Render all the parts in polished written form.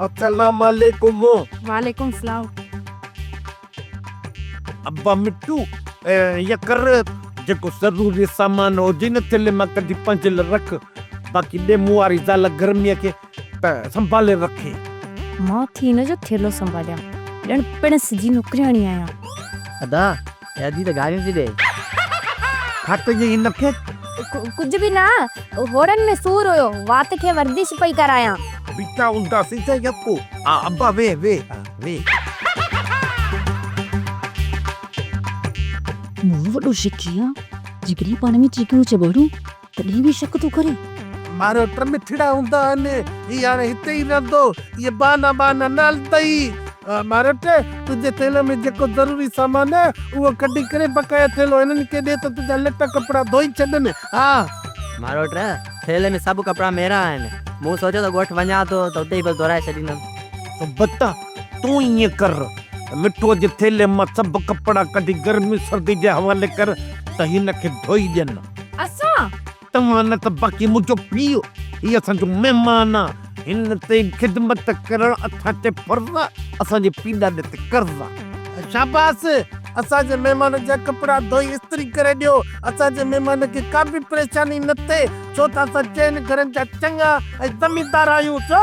السلام عليڪم. وعليڪم السلام. ابا مٺو ائين ڪر جيڪو ضروري سامان هجي نه ٿيلهي مان ڪڍي پنهنجي لاء رک باقي ڏي مون واري زال گرميء کي ته سنڀالي رکي. مان ٿي هن جو ٿيلهو سنڀاليان ڄڻ پڻس جي نوڪرياڻي آهيان. ادا هي ادي ته گاريون ٿي ڏي. ڇا چيئي هن کي؟ ڪجهه به نه، هوڙن ۾ سور هيو، وات کي ورزش پئي ڪرايان. بيٺا هونداسين ته يڪو. ها ابا ويهه ويهه ها ويهه. مون وڏو شڪي آ، جيڪڏهن پاڻ ۾ چيڪون چٻاڙون تڏهن به شڪ ٿو ڪري. ماروٽ مٺڙا هوندا آهن. هي هاڻي هتي ئي رهندو. اهي بهانا بهانا نه هلندئي. ماروٽ، تنهنجي ٿيلهي ۾ جيڪو ضروري سامان آهي، اهو ڪڍي ڪري بقايا ٿيلهو هنن کي ڏي ته تنهنجا لٽا ڪپڙا ڌوئي ڇڏن. ها. ماروٽ، ٿيلهي ۾ سڀ ڪپڙا ميرا آهن. مون سوچيو ته ڳوٺ وڃان ٿو ته اتي ئي بس ڌورائي ڇڏيندم. بتا، تون ائين ڪر ته مٺوء جي ٿيلهي مان سڀ ڪپڙا ڪڍي گرمي سردي جي حوالي ڪر ته هن کي ڌوئي ڏين. اسان؟ توهان نه ته باقي منهنجو پيء، هي اسان جو مهمان آ، هن تي خدمت ڪرڻ اسان تي فرض آ، اسان جي پيء ڏاڏي تي قرض آ. شاباس! اسان جي مهمان جا ڪپڙا ڌوئي استري ڪري ڏيو، اسان جي مهمان کي ڪا به پريشاني نه ٿئي، ڇو ته اسان چئن گهرن جا چڱا ۽ زميندار آهيون، ڇو؟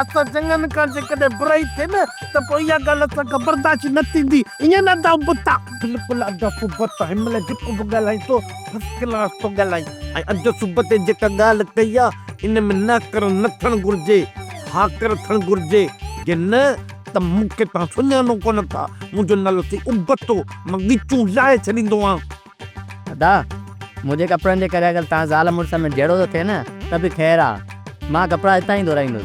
اسان چڱن کان جيڪڏهن برائي ٿئي نه ته پوء اها ڳالهه اسان کان برداشت نه ٿيندي، ائين نه ادا ابتا؟ بلڪل ادا سبت، هن مهل جيڪو به ڳالهائين ٿو فرسٽ ڪلاس ٿو ڳالهائين ۽ ادا سبت جيڪا ڳالهه ڪئي آ ان ۾ نه ڪر نه ٿيڻ گهرجي، ها ڪر ٿيڻ گهرجي، جي نه ته مون کي توهان سڃاڻو ڪونه ٿا، منهنجو نالو ٿئي ابتو، مان ڳچون لاهي ڇڏيندو آهيان. ادا! منهنجي ڪپڙن جي ڪري اگر توهان زال مڙس ۾ جهيڙو ٿو ٿئي نه ته به خير آ. مان ڪپڙا هتان ئي ڌورائيندس.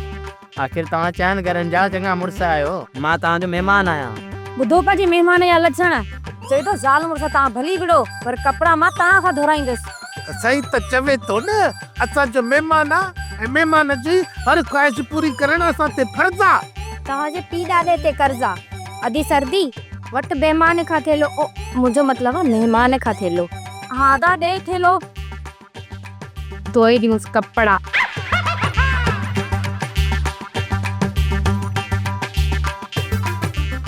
آخر توهان چئن گهرن جا چڱا مڙس آهيو. مان توهان جو مهمان آهيان. ٻڌو پنهنجي مهمان جا لڇڻ. چئي ٿو زال مڙس توهان ڀلي وڙهو پر ڪپڙا مان توهان کان ڌورائيندس. سائين ته چوي ٿو نه اسان جو مهمان آ ۽ مهمان جي هر خواهش پوري ڪرڻ اسان تي فرض آ. توهان جي پيء ڏاڏي تي قرض آ. ادي سردي، وٺ بيمان کان ٿيلهو او منهنجو مطلب آ مهمان کان ٿيلهو. ها ادا ڏي ٿيلهو. ڌوئي ڏيونس ڪپڙا.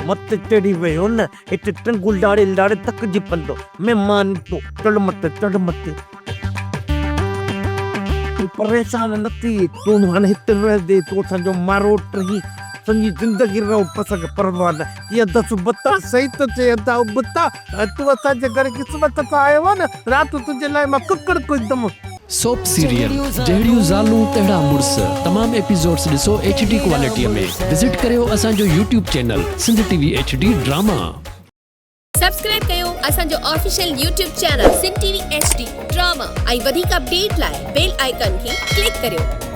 مت چڙهي ويو نه هتي ٽنگون لاڙي لاڙي ٿڪجي پوندو. مهمان تو چڙهه مٿي چڙهه مٿي. تون پريشان نه ٿي، تون هاڻي هتي رهندين، تون اسان جو ماروٽ رهين، سڄي زندگي رهون پر اسان کي پرواهه نه. ڪي ادا سبتا، صحيح ٿو چئين ادا ابتا، تون اسان جي گهر قسمت سان آيو آهين نه، رات تنهنجي لاء مان ڪڪڙ ڪهندم. سوپ سيريل جهڙيون زالون تهڙا مڙس تمام ايپيسوڊس ڏسو ايڇ ڊي ڪوالٽي ۾ وزٽ ڪريو اسان جو YouTube channel Sindh T V H D drama. Subscribe ڪيو اسان جو official YouTube channel Sindh T V H D drama ۽ وڌيڪ اپڊيٽ لاء بيل آئيڪان کي ڪلڪ ڪريو.